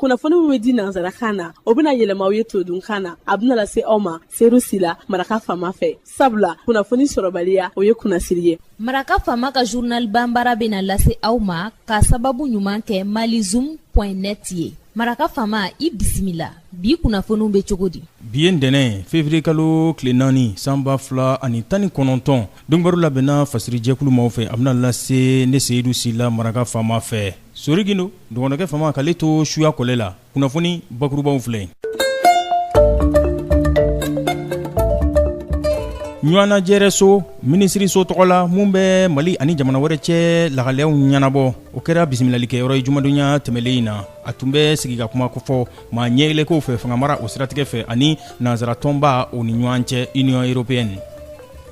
Kunnafoni min bɛ di nansarakan na, o bɛna yɛlɛma aw ye todunkan na. A bɛna lase aw ma Seyidu Sila, Maraka Faama fɛ. Sabula kunnafoni sɔrɔbaliya, o ye kunnasiri ye. Maraka Faama ka journal banbara bɛna lase aw ma ka sababu ɲuman kɛ malizoom point net ye. Maraka Faama, i bisimila. Bi kunnafoniw bɛ cogo di? Bi ye ntɛnɛn février kalo tile 4 san 2019. Donkibaru labɛnna fasirijɛkulu maaw fɛ, a bɛna lase ne Seyidu Sila, Maraka Faama fɛ. Sori Gindo dɔgɔnɔkɛ faama k'ale to suya kɔlɛ la. Kunnafoni bakurubaw filɛ. Ɲɔgɔnnajɛrɛso minisiriso tɔgɔ la min bɛ Mali ani jamana wɛrɛ cɛ lahalayaw ɲɛnabɔ, o kɛra bisimilalikɛyɔrɔ ye jumadonya tɛmɛnlen in na. A tun bɛ sigi ka kuma kofɔ maa ɲɛyɛlɛkow fɛ fangamara o siratigɛ fɛ ani nanzaratɔnba o ni ɲɔgɔn cɛ Union européenne.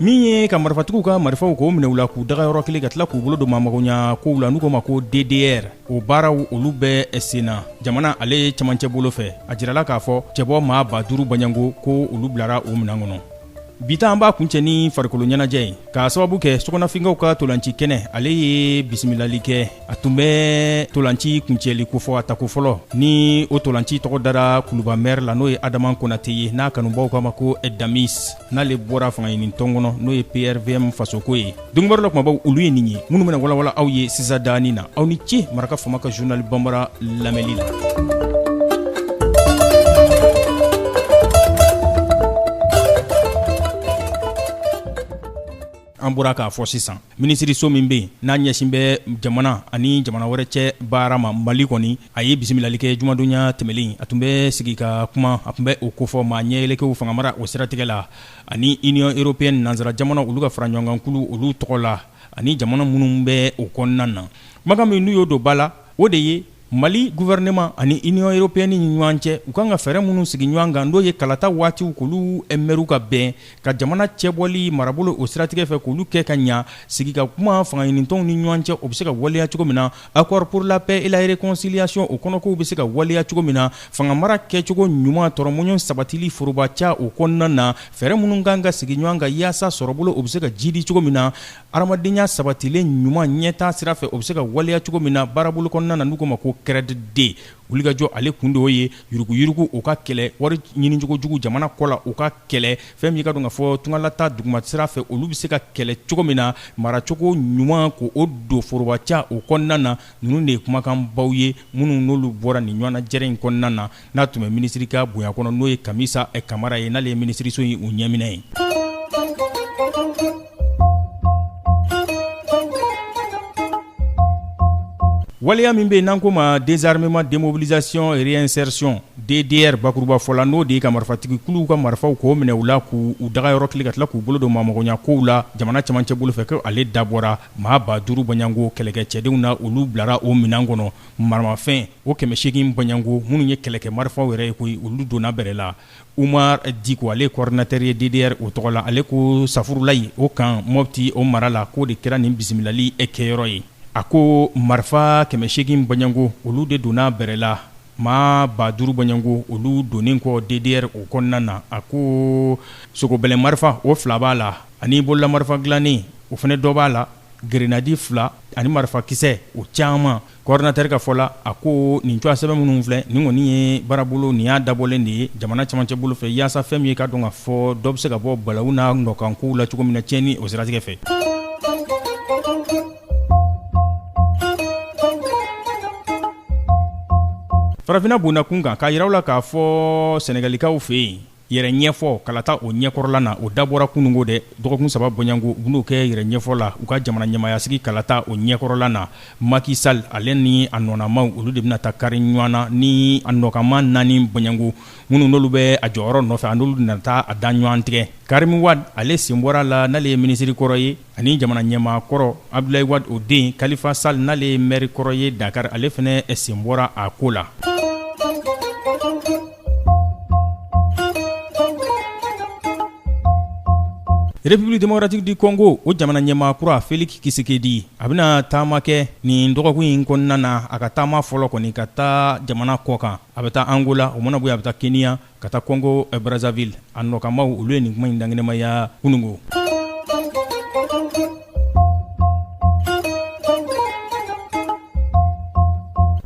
Min ye ka marifatigiw ka marifaw k'o minɛ u la k'u daga yɔrɔ kelen ka tila k'u bolo don maamagoɲa kow la n'u k'o ma ko DDR, o baaraw olu bɛ senna jamana ale cɛmancɛ bolo fɛ. A jirala k'a fɔ cɛbɔ maa 5000 baɲango ko olu bilara o minɛn kɔnɔ. Bi ta an b'a kuncɛ ni farikolo ɲɛnajɛ ye k'a sababu kɛ sogonafinkaw ka tolanci kɛnɛ ale ye bisimilali kɛ. A tun bɛ tolanci kuncɛli kofɔ a tako fɔlɔ ni o tolanci tɔgɔ dara kuluba mɛri la, n'o ye Adama Konate ye, n'a kanubaw k'a ma ko Damis, n'ale bɔra fanga ɲini tɔn kɔnɔ n'o ye PRVM fasoko ye. Donkibaru la kumabaw olu ye nin ye minnu bɛna walawala aw ye sisan daani na. Aw ni ce Maraka Faama ka journal banbara lamɛnli la. An bɔra k'a fɔ sisan, minisiriso min bɛ yen n'a ɲɛsin bɛ jamana ani jamana wɛrɛ cɛ baara ma Mali kɔni, a ye bisimilali kɛ jumadonya tɛmɛnlen. A tun bɛ sigi ka kuma, a tun bɛ o kofɔ maa ɲɛyɛlɛkew fangamara o siratigɛ la ani Union européenne nansara jamana olu ka fara ɲɔgɔnkankulu olu tɔgɔ la ani jamana minnu bɛ o kɔnɔna na. Kumakan min n'u y'o don ba la, o de ye Mali gouvernement ani Union européenne ni ɲɔgɔn cɛ, u kan ka fɛɛrɛ minnu sigi ɲɔgɔn kan, n'o ye kalata waatiw k'olu mɛriw ka bɛn ka jamana cɛbɔli marabolo o siratigɛ fɛ k'olu kɛ ka ɲa, sigi ka kuma fanga ɲinitɔnw ni ɲɔgɔn cɛ o bɛ se ka waleya cogo min na, accord pour la paix et la réconciliation o kɔnɔkow bɛ se ka waleya cogo min na, fanga mara kɛcogo ɲuman tɔrɔmɔɲɔ sabatili forobaca o kɔnɔna na, fɛɛrɛ minnu kan ka sigi ɲɔgɔn kan yaasa sɔrɔbolo o bɛ se ka jidi cogo min na, Adamadenya sabatilen ɲuman ɲɛtaa sira fɛ o bɛ se ka waleya cogo min na baarabolo kɔnɔna na n'u k'o ma ko CRED 2. Wulikajɔ ale kun de y'o ye, yuruguyurugu o ka kɛlɛ, wari ɲinicogo jugu jamana kɔ la o ka kɛlɛ, fɛn min ka dɔn ka fɔ tungalata duguma sira fɛ olu bɛ se ka kɛlɛ cogo min na, maracogo ɲuman k'o don forobaca o kɔnɔna na. Ninnu de ye kumakanbaw ye minnu n'olu bɔra nin ɲɔgɔnnajɛrɛ in kɔnɔna na, n'a tun bɛ minisiri ka bonya kɔnɔ, n'o ye Kamisa Kamara ye, n'ale ye minisiriso in u ɲɛminɛ ye. Waleya min bɛ yen n'an k'o ma désarmement démobilisation et réinsertion DDR bakurubafɔ la, n'o de ye ka marifatigi kuluw ka marifaw k'o minɛ u la k'u daga yɔrɔ kelen ka tila k'u bolo don maamagoɲa kow la jamana cɛmancɛ bolo fɛ, ko ale dabɔra maa 5000 bɔɲɔgɔnko kɛlɛkɛ cɛdenw na, olu bilara o minɛn kɔnɔ. Maramafɛn o 800 bɔɲɔgɔnko minnu ye kɛlɛkɛ marifaw yɛrɛ ye koyi, olu donna bɛrɛ la. Umar Diko, ale ye coordinateur ye DDR o tɔgɔ la, ale ko Safurulayi o kan Mɔpti o mara la, k'o de kɛra nin bisimilali kɛyɔrɔ ye. A ko marifa 800 bɔɲɔgɔnko olu de donna bɛrɛ la, maa 5000 bɔɲɔgɔnko olu donnen kɔ DDR o kɔnɔna na. A ko sogobɛlɛ marifa o fila b'a la, ani bolola marifa dilannen o fana dɔ b'a la, gerenadi fila ani marifakisɛ o caman. Coordinateur ka fɔ la, a ko nin cogoya sɛbɛn minnu filɛ nin kɔni ye baarabolo nin y'a dabɔlen de ye jamana cɛmancɛ bolo fɛ, yaasa fɛn min ye ka dɔn ka fɔ dɔ bɛ se ka bɔ balawu n'a nɔkankow la cogo min na tiɲɛni o siratigɛ fɛ. Farafinna bonda kun kan, k'a jira aw la k'a fɔ Sɛnɛgalikaw fɛ yen, Yɛrɛ ɲɛfɔ kalata o ɲɛkɔrɔla na, o dabɔra kununko dɛ, dɔgɔkun saba bɔɲɔgɔnko u bɛn'o kɛ yɛrɛ ɲɛfɔ la u ka jamana ɲɛmaayasigi kalata o ɲɛkɔrɔla na. Macky Sall ale ni a nɔnamaw olu de bɛna taa kari ɲɔgɔn na ni a nɔkanma naani bɔɲɔgɔnko minnu n'olu bɛ a jɔyɔrɔ nɔfɛ, a n'olu na taa a da ɲɔgɔn tigɛ. Karim Wade ale sen bɔra a la, n'ale ye minisiri kɔrɔ ye, ani jamana ɲɛmaa kɔrɔ Abdoulaye Wade o den Khalifa Sall, n'ale ye mɛri kɔrɔ ye Dakar, ale fana sen bɔra a ko la. République démocratique du Congo o jamana ɲɛmaa kura Félix Tshisekedi, a bɛna taama kɛ nin dɔgɔkun in kɔnɔna na. A ka taama fɔlɔ kɔni ka taa jamana kɔ kan, a bɛ taa Angola, o mana bɔ yen a bɛ taa Kenya, ka taa Congo Brazzaville. A nɔkanmaw olu ye nin kuma in dankɛnɛmaya kununko.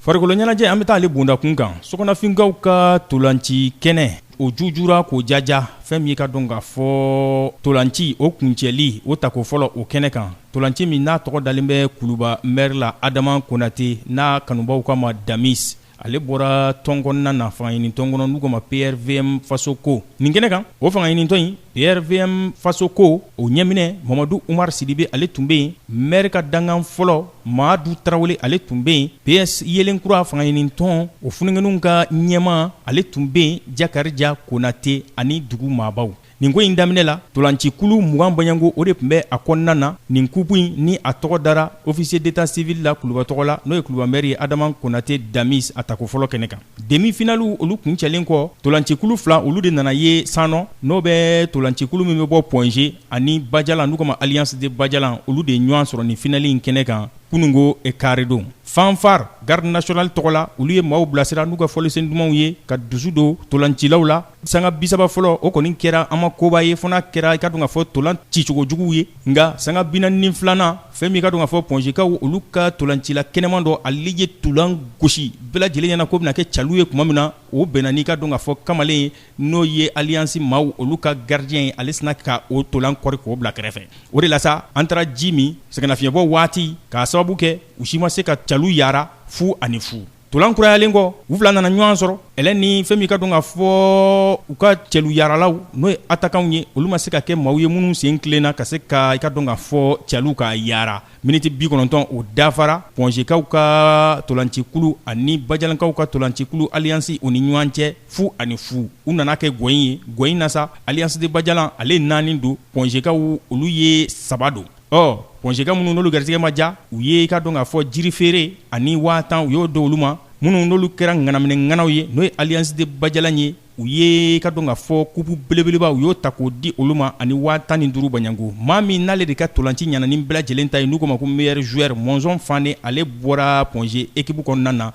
Farikolo ɲɛnajɛ, an bɛ taa ale bonda kun kan. Sokɔnɔfinkaw ka tolanci kɛnɛ, o jujura k'o jaja. Fɛn min ka dɔn k'a fɔ tolanci o kuncɛli, o tako fɔlɔ o kɛnɛ kan, tolanci min n'a tɔgɔ dalen bɛ Kuluba maire la, Adama Konate, n'a kanubaw kama Damis, ale bɔra tɔn kɔnɔna na, fanga tɔn kɔnɔ, n'u ma PRVM Faso ko. Nin kɛnɛ kan, o fanga ɲinitɔn in PRVM Faso ko, o ɲɛminɛ Mamadu Umar Sidibe, ale tun bɛ yen. Maire ka dankan fɔlɔ Madu Tarawele, ale tun bɛ yen. PS Yelenkura fanga ɲinitɔn, o fununkɛninw ka ɲɛma, ale tun bɛ yen, Jakarija Konate ani dugu maabaw. Nin ko in daminɛ la, tolancikulu 20 bɔɲɔgɔnko, o de tun bɛ a kɔnɔna na. Nin coupe in ni a tɔgɔ dara officier d'état civil la Kuluba tɔgɔ la, n'o ye Kuluba maire ye, Adama Konate Damis, a tako fɔlɔ kɛnɛ kan. Demi finale olu kuncɛlen kɔ, tolancikulu fila olu de nana ye sannɔ, n'o bɛ tolancikulu min bɛ bɔ Point G ani Bajalan, n'u ma Alliance de Bajalan, olu de ye ɲɔgɔn sɔrɔ nin finale in kɛnɛ kan kununko karidon. Fanfare Garde nationale tɔgɔ la, olu ye maaw bilasira n'u ka fɔlisen dumanw ye ka dusu don tolancilaw la. Sanga 30 fɔlɔ, o kɔni kɛra an ma koba ye, fo n'a kɛra i ka dɔn k'a fɔ tolan cicogo juguw ye. Nka sanga 42nan, fɛn min ka dɔn k'a fɔ Point Gkaw olu ka tolancila kɛnɛman dɔ, ale ye tolan gosi bɛɛ lajɛlen ɲɛna ko bɛna kɛ calu ye tuma min na, o bɛnna n'i ka dɔn k'a fɔ kamalen ye, n'o ye Alliance maaw olu ka gardien ye, ale sina ka o tolan kɔri k'o bila kɛrɛfɛ. O de la sa, an taara ji min sɛgɛnnafiɲɛbɔ waati, k'a sababu kɛ u si ma se ka calu yara, 0-0. Tolan kurayalen kɔ, u fila nana ɲɔgɔn sɔrɔ ɛlɛ ni fɛn min ka dɔn k'a fɔ u ka cɛlu yaralaw, n'o ye attaquantw ye, olu ma se ka kɛ maaw ye minnu sen tilenna ka se ka i ka dɔn k'a fɔ cɛlu ka yara. Miniti 90 o dafara, Point Gkaw ka tolancikulu ani Bajalankaw ka tolancikulu Alliance o ni ɲɔgɔn cɛ, 0-0. U nana kɛ gɔyin ye. Gɔyin na sa, Alliance de Bajalan ale naani don, Point Gkaw olu ye saba don. Ɔ Point Gka minnu n'olu garisɛgɛ ma diya u ye, i ka dɔn k'a fɔ jiri feere ani 10 000, u y'o don olu ma. Minnu n'olu kɛra ŋanaminɛ ŋanaw ye, n'o ye Alliance de Bajalan ye, u ye ka dɔn k'a fɔ coupe belebeleba, u y'o ta k'o di olu ma ani 15 000 baɲanko. Maa min n'ale de ka tolanci ɲana ni bɛɛ lajɛlen ta ye, n'u ko ma ko meilleur joueur, Mɔnzɔn Fane, ale bɔra Point G équipe kɔnɔna na.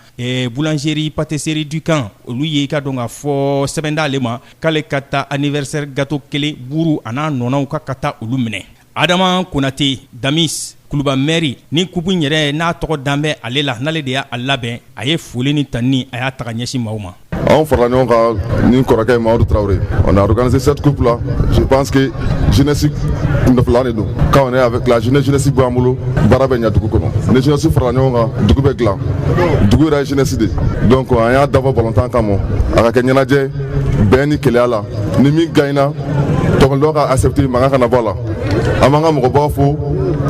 Boulangerie pâtisserie du camp, olu ye i ka dɔn k'a fɔ sɛbɛn d'ale ma k'ale ka taa anniversaire gâteau kelen, buru a n'a nɔnɔw, ka taa olu minɛ. Adama Konate Damis, Kuluba maire, ni coupe in yɛrɛ n'a tɔgɔ dan bɛ ale la, n'ale de y'a labɛn, a ye foli ni tanni a y'a ta ɲɛsin maaw ma. Anw farala ɲɔgɔn kan ni kɔrɔkɛ Mamadu Traoré, on a organisé cette coupe là. Je pense que jeunesse kundafila de don. Quand on est avec la jeunesse, jeunesse b'an bolo, baara bɛ ɲɛ dugu kɔnɔ. Ni jeunesse farala ɲɔgɔn kan, dugu bɛ dilan. Dugu yɛrɛ ye jeunesse de. Donc an y'a dabɔ balontan kama, a ka kɛ ɲɛnajɛ bɛn ni keleya la. Ni min gagnera, tɔgɔdɔ ka accepter, mankan kana bɔ a la. An b'an ka mɔgɔbaw fo,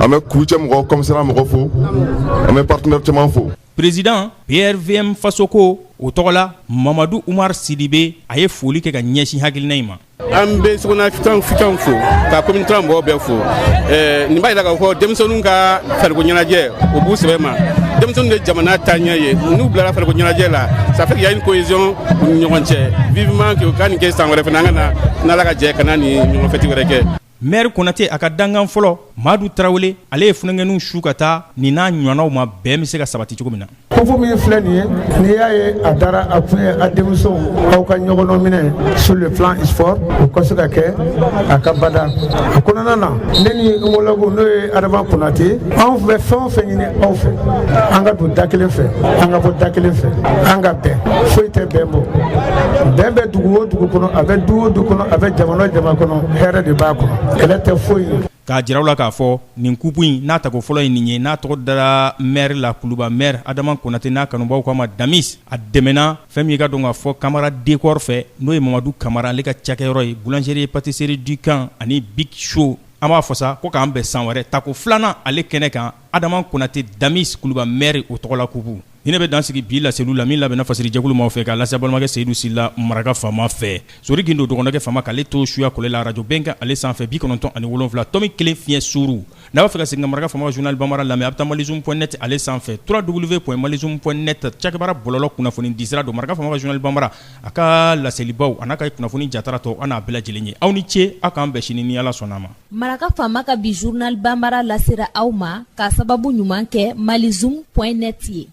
an bɛ kucɛ mɔgɔw, commissariat mɔgɔw fo, an bɛ partenaire caman fo. Président PRVM Fasoko o tɔgɔ la, Mamadu Umar Sidibe, a ye foli kɛ ka ɲɛsin hakilina in ma. An bɛ sokɔnɔ fitanw fo, ka commune 3 mɔgɔw bɛɛ fo. Nin b'a jira k'a fɔ denmisɛnninw ka farikolo ɲɛnajɛ, o b'u sɛbɛ ma. Denmisɛnninw de jamana taaɲɛ ye. N'u bilara farikolo ɲɛnajɛ la, ça fait qu'il y a une cohésion u ni ɲɔgɔn cɛ. Vivement que u ka nin kɛ san wɛrɛ fana, an ka na n'Ala ka jɛ ka na nin ɲɔgɔn fɛti wɛrɛ kɛ. Maire Konate a ka dankan fɔlɔ Madu Tarawele, ale ye funankɛninw su ka taa nin n'a ɲɔgɔnnaw ma, bɛn bɛ se ka sabati cogo min na. Coupe min filɛ nin ye, n'i y'a ye a dara, a kun ye a denmusow aw ka ɲɔgɔn minɛ sur le plan sport, o ka se ka kɛ a ka bada a kɔnɔna na. Ne ni homologue, n'o ye Adama Konate, anw bɛ fɛn o fɛn ɲini aw fɛ, an ka don da kelen fɛ, an ka bɔ da kelen fɛ, an ka bɛn. Foyi tɛ bɛn bɔ. Bɛn bɛ dugu o dugu kɔnɔ, a bɛ du o du kɔnɔ, a bɛ jamana o jamana kɔnɔ, hɛrɛ de b'a kɔnɔ. Kɛlɛ tɛ foyi ye. K'a jira la k'a fɔ nin coupe in n'a tako fɔlɔ ye nin ye, n'a tɔgɔ dara maire la, Kuluba maire Adama Konate n'a kanubaw k'a ma Damis, a dɛmɛna fɛn min ka dɔn k'a fɔ Kamara Décor fɛ, n'o ye Mamadu Kamara ale ka cakɛyɔrɔ ye, boulangerie pâtisserie du camp ani Big Show. An b'a fɔ sa ko k'an bɛn san wɛrɛ tako filanan ale kɛnɛ kan. Adama Konate Damis, Kuluba maire, o tɔgɔla coupe ni ne bɛ dan sigi bi laseliw la, min labɛnna fasiri jɛkulu maaw fɛ, k'a lase balimakɛ Seyidu Sila Maraka faama fɛ, Sori Gindo dɔgɔnɔkɛ faama, k'ale to suya kɔlɛ la, arajo bɛnkan ale sanfɛ, 97.1 fiɲɛ suuru. N'a b'a fɛ ka segin ka Maraka faama journal bambara lamɛn, a bɛ taa malizoom.net ale sanfɛ, www.malizoom.net, cakɛbara bɔlɔlɔ kunnafoni disira don. Maraka faama journal bambara, a ka laselibaw a n'a ka kunnafoni jatara tɔ, an n'a bɛɛ lajɛlen ye. Aw ni ce, aw k'an bɛn sini ni Ala sɔnna a ma. Maraka faama ka bi journal bambara lasera aw ma k'a sababu ɲuman kɛ malizoom.net ye.